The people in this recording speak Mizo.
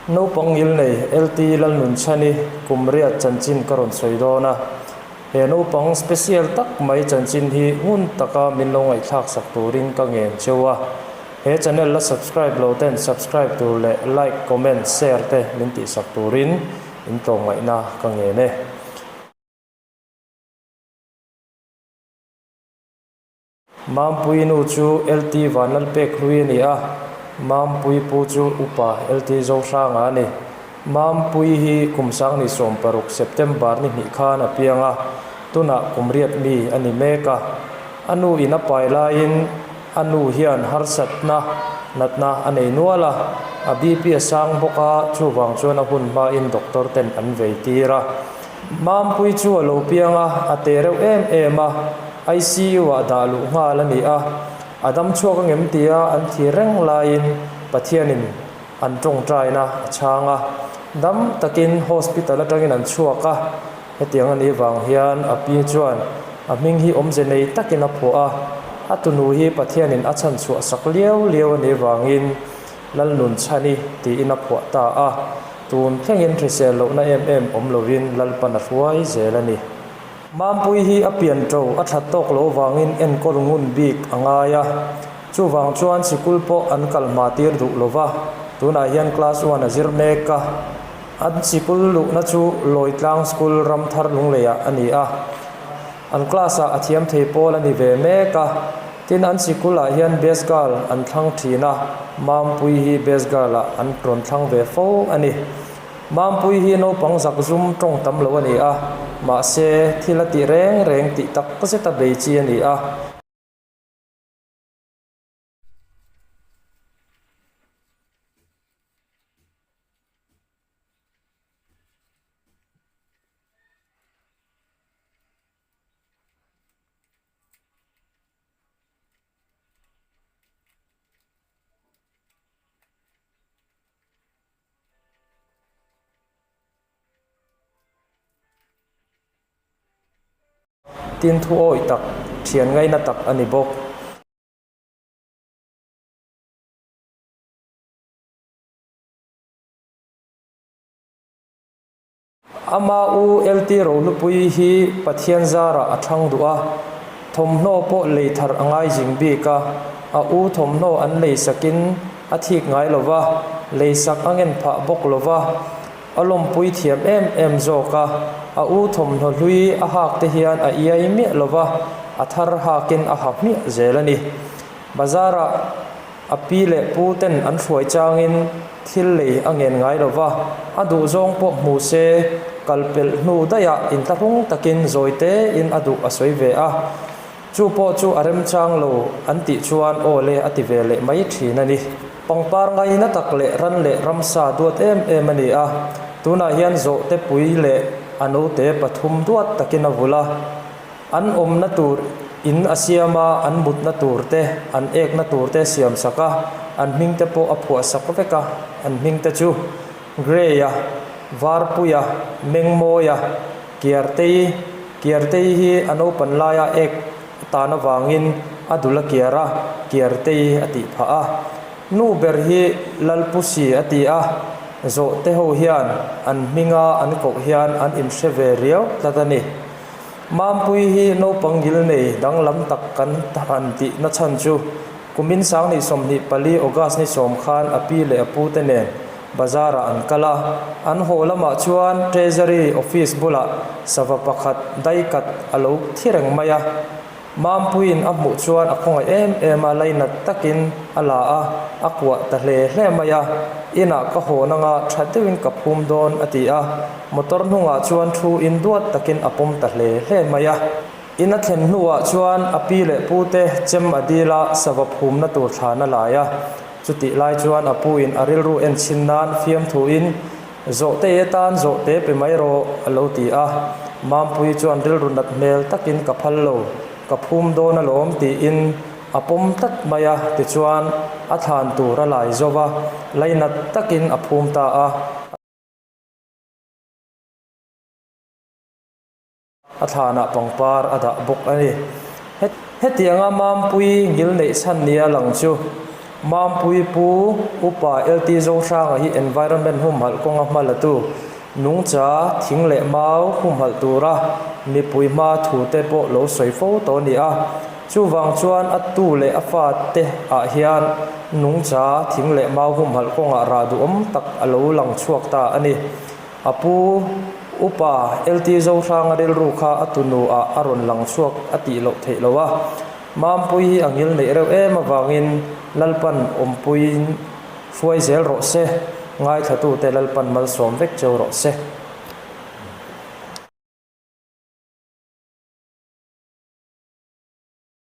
Naupang ngilnei LT Lalnunchhani kum riat chanchin ka rawn sawi dawn a. He naupang special tak mai chanchin hi ngun taka min lo ngaihthlak sak turin ka ngen cheu a. He channel la subscribe lo ten subscribe tur leh like, comment, share te min tihsak turin in tlawmngaihna ka ngen e. Mampui nu chu LT Vanlalpek hlui a ni a, Mampui pu chu Upa LT Zohranga a ni. Mampui hi kum sangni 16 September ni hnih khan a piang a, tunah kum riat mi a ni mek a. A nu in a pai laiin a nu hian harsatna natna a nei nual a, a BP a sang bawk a, chuvang chuan a hun hmain doctor ten an vei tir a. Mampui chu a lo piang a, a te reuh em em a, ICU ah dah luh nghal a ni a, a dam chhuak angem tia an thlir reng laiin Pathianin an tawngtaina a chhang a, dam takin hospital atangin an chhuak a, hetiang a nih vang hian a pi chuan a hming hi awmze nei takin a phuah a, a tunu hi Pathianin a chhan chhuah sak liau liau a nih vangin Lalnunchhani tiin a phuah ta a, tun thlengin hrisel lohna em em awm lovin Lalpan a hruai zel a ni. Mampui hi a pian ṭo a ṭhat tawk lo vangin enkawl ngun bik a ngai a, chuvang chuan sikul pawh an kal hma tir duh lo va, tunah hian class one a zir mek a, an sikul luhna chu Lawitlang School Ramthar Lungleiah a ni a, an class ah a thiam thei pawl a ni ve mek a, tin an sikul ah hian best girl an thlang ṭhin a, Mampui hi best girl ah an rawn thlang ve fo a ni. Mampui hi naupang zak zum tawng tam lo a ni a, mahse thil a tih reng reng tih tak zeta bei chi a ni a. Tin thu awih tak, thian ngaina tak a ni bawk. Ama u LT Rohlupui hi Pathian zarah a thang duh a, thawmhnaw pawh lei thar a ngai zing bik a, a u thawmhnaw an lei sakin a thik ngai lo va, lei sak a ngen phah bawk lo va, a lawmpui thiam em em zawk a, a u thawmhnaw hlui a hak te hian a iai miah lo va, a thar hakin a ha hmiah zel a ni. Bazarah. A pi leh pu ten an hruai changin thil lei a ngen ngai lo va, a duhzawng pawh hmu se kal pelh hnu daihah inthlahrung takin zawi tein a duh a sawi ve a. Chu pawh chu a remchang lo an tih chuan aw le a ti ve leh mai thin a ni. Pangpar ngaina tak leh ran leh ramsa duat em em a ni a, tunah hian zawhte pui leh a note pathum duat takin a vul a. An awmna tur in a siam a, an mutna tur te, an ekna tur te siam sak a, an hming te pawh a phuah sak vek a, an hming te chu Grey-a, Varpuia, Mengmawia, Kiartei, Kiartei hi a naupan laia ek tan avangin a dul a kiar a, Kiartei a tih phah a. Nu ber hi Lalpusi a ti a, zawhte ho hian an hminga an koh hian an inhre ve riau tlat a ni. Mampui hi naupang ngil nei danglam tak kan han tih na chhan chu kumin sangni 24 August ni sawm khan a pi leh a pu te nen bazar ah an kal a, an haw lamah chuan Treasury office bulah sava pakhat daikat a lo thi reng mai a. Mampuiin a hmuh chuan a khawngaih em em a, lainat takin a la a, a kuah ta hle hle mai a. Inah ka hawn anga tha deuhin ka phum dawn a ti a, motor hnungah chuan thu in duat takin a pawm ta hle hle mai a. In a thlen hnuah chuan a pi leh pute chem a dil a, sava phumna tur thlan a lai a. Chutih lai chuan a pu in a rilru en chhin nan fiamthuin Zawhte atan zawhte pe mai rawh, a lo ti a. Mampui chuan rilru nat hmel takin ka phal lo, ka phum dawn alawm tiin a pawm tlat mai a, tichuan a thlan tur a lai zo va, lainat takin a phum ta a. A thlanah pangpar a dah bawk a ni. Hetianga Mampui ngil neih chhan nia lang chu. Mampui Pu Upa LT Zohranga hi environment humhalh kawnga hma latu, nungcha, thing leh mau humhalh tura mipui hma thu te pawh lo sawi fo tawh a ni a. Chuvang chuan a tu leh a fa te ah hian nungcha, thing leh mau humhalh kawngah rah duhawm tak a lo lang chhuak ta a ni. A pu Upa LT Zohranga rilru kha a tunu ah a rawn lang chhuak a tih loh theih lo a. Mampui hi a ngil neih reuh em avangin Lalpan awmpuiin hruai zel rawh se, ngaithlatute Lalpan malsawm vek cheu rawh se.